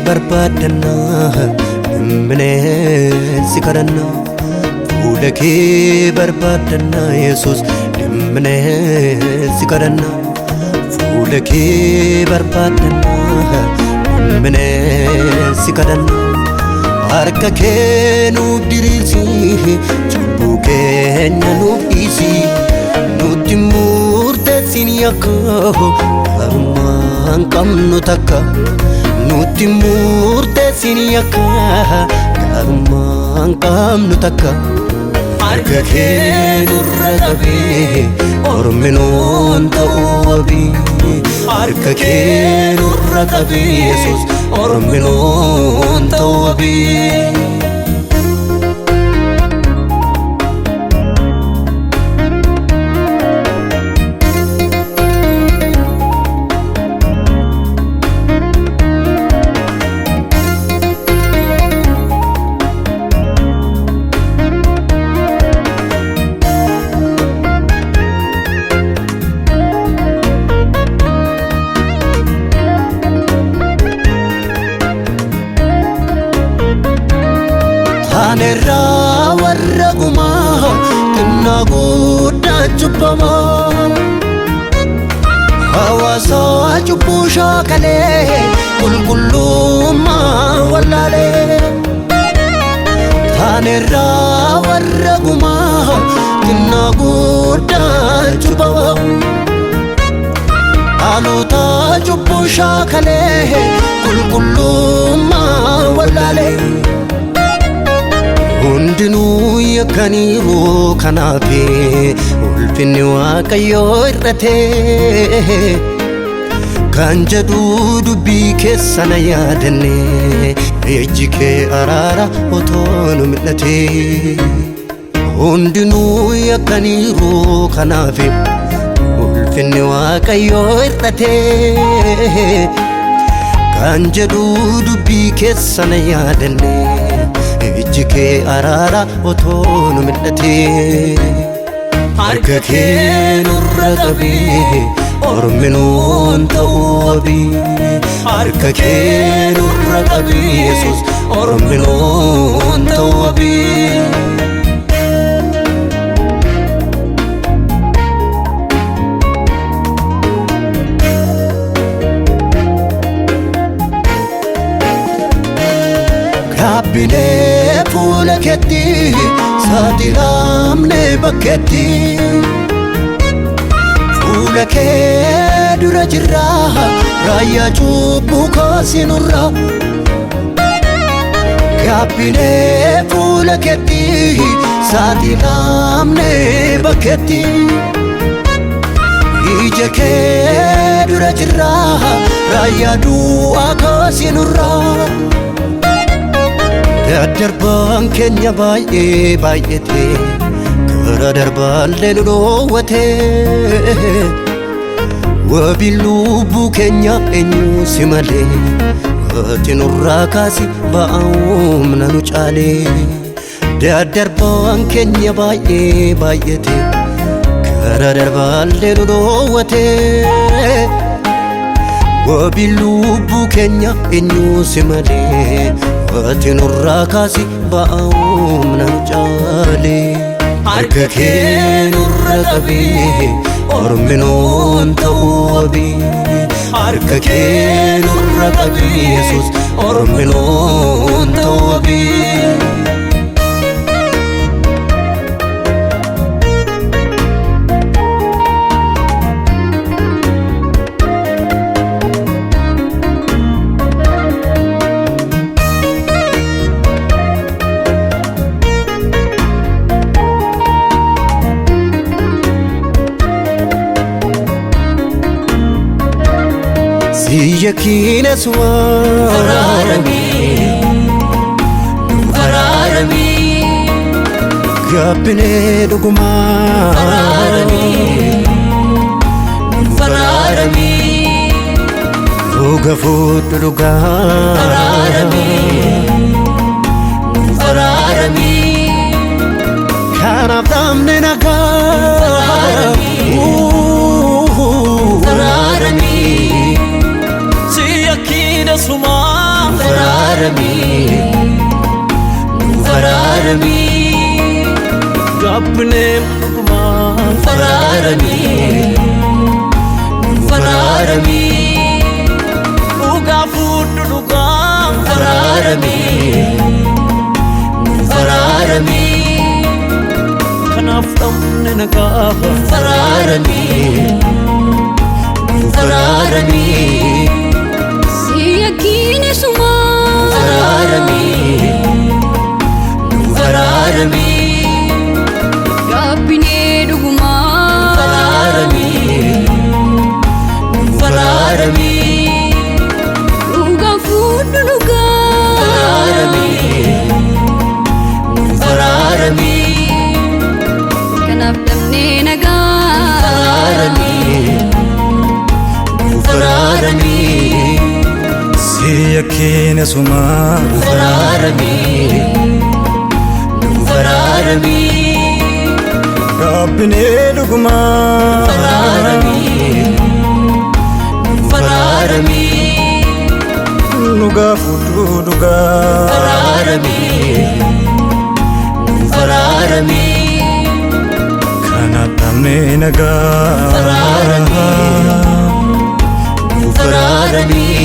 barbaadannaa dhimminee si kadhannaa fuula kee barbaadannaa Yesuus dhimminee si kadhannaa fuula kee barbaadannaa dhimminee si kadhannaa harka kee nuuf diriirsi cubbuu keenya nuuf dhiisi nutti murteessin yakka gaarummaan qabnu takka nutti murteessin yakka gaarummaan qabnu takka harka kee nurra qabee ormi nuun ta'uu wabii harka kee nurra qabee Yesuus ormi nuun ta'uu wabii. Taanerraa warra gumaa xinnaa guddaa cubbamaa hawaasa cubbuu shaakalee qulqullummaa wallaalee. Taanerraa warra gumaa xinnaa guddaa cubbamaa dhaloota cubbuu shaakalee qulqullummaa wallaalee. Hundinuu yakkaniiru kanaaf ulfinni Waaqayyoo hir'ate kan jedhu dubbii keessana yaadanne ijji kee araara otoo nu mil'ate. Hundinuu yakkaniiru kanaaf ulfinni Waaqayyoo hir'ate kan jedhu dubbii keessana yaadanne ijji kee araara otoo nu mil'ate. Harka kee nurra qabee ormi nuun ta'uu wabii harka kee nurra qabee Yesuus ormi nuun ta'uu wabii. Gaabbinee fuula keetti saaxilamnee bakkeetti fuula kee dura jirra raayyaa cubbuu kaasinurra. Gaabbinee fuula keetti saaxilamnee bakkeetti ija kee dura jirra raayyaa du'aa kaasinurra. Daddarbaan keenya baay'ee baay'ate karaa darbaallee nu dhoowwate wabii lubbuu keenya eenyu si malee ati nurraa kaasi ba'aa humna nu caalee. Daddarbaan keenya baay'ee baay'ate karaa darbaallee nu dhoowwate wabii lubbuu keenya eenyu si malee ati nurraa kaasi ba'aa humna nu caalee. Harka kee nurra qabee ormi nuun ta'uu wabii harka kee nurra qabee Yesuus ormi nuun ta'uu wabii. Siyya kiines waan Araaramii nuuf araaramii gaabbinee dhugumaa araaramii nuuf araaramii dhuga fuudhu dhugaa araaramii nuuf araaramii kanaaf dhabne nagaa. Araaramii Si yakkiin asumaa Nuuf Araaramii, nuuf araaramii. Gaabbinee dhugumaa. Nuuf araaramii, nuuf araaramii. Dhugaa fuudhu dhugaa. Nuuf araaramii, nuuf araaramii. Kanaaf dhabne nagaa. Nuuf araaramii, nuuf araaramii. Si yakkiin sumaa. Araaramii, nuuf araaramii. Gaabbinee dhugumaa. Araaramii, nuuf araaramii. Dhugaa fuudhu dhugaa. Araaramii, nuuf araaramii. Kanaaf dhabnee nagaa. Araaramii, nuuf araaramii. Si yakkiin sumaa. Nuuf araaramii, nuuf araaramii. Gaabbinee dhugumaa. Araaramii, nuuf araaramii. Dhugaa fuudhu dhugaa. Araaramii, nuuf araaramii. Kanaaf dhabne nagaa. Araaramii, nuuf araaramii.